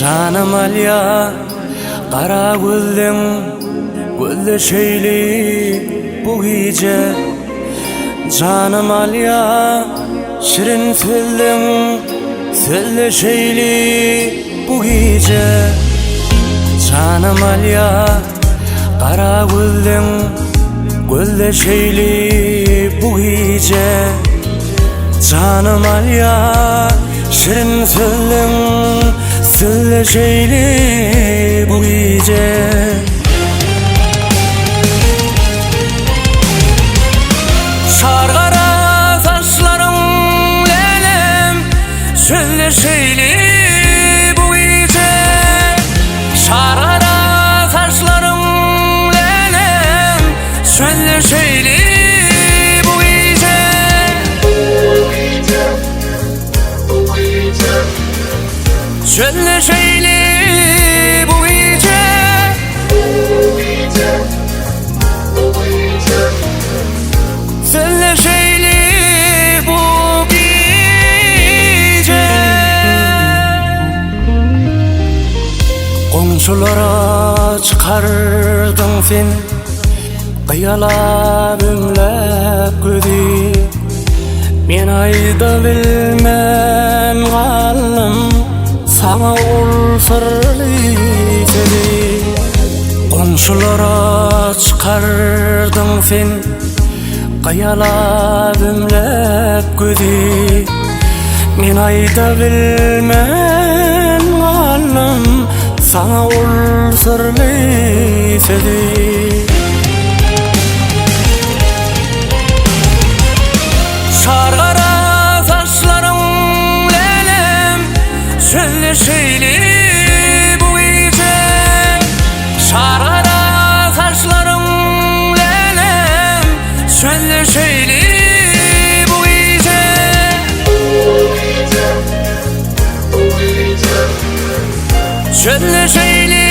Janym alýa gara gözleň Gözleşeýli bu gije Janym alýa şirin sözleň Sözleşeýli bu gije Janym alýa gara gözleň Gözleşeýli bu gije Janym alýa şirin sözleň Sözleşeýli bu gije Şar gara saçlaryň lälem Sözleşeýli bu gije Şar gara saçlaryň lälem Sözleşeýli bu gije Sözleşeýli bu gije Sözleşeýli bu gije Goňşulara çykardyň sen Gyýalap ümläp gözi Men aýda bilmän galdym Saňa ol syrly sözi Goňşulara çykardyň sen Gyýalap ümläp gözi Men aýda bilmän galdym Saňa ol syrly sözi Şar gara saçlaryň lälem Sözleşeýli bu gije Şar gara saçlaryň lälem Sözleşeýli bu gije Sözleşeýli.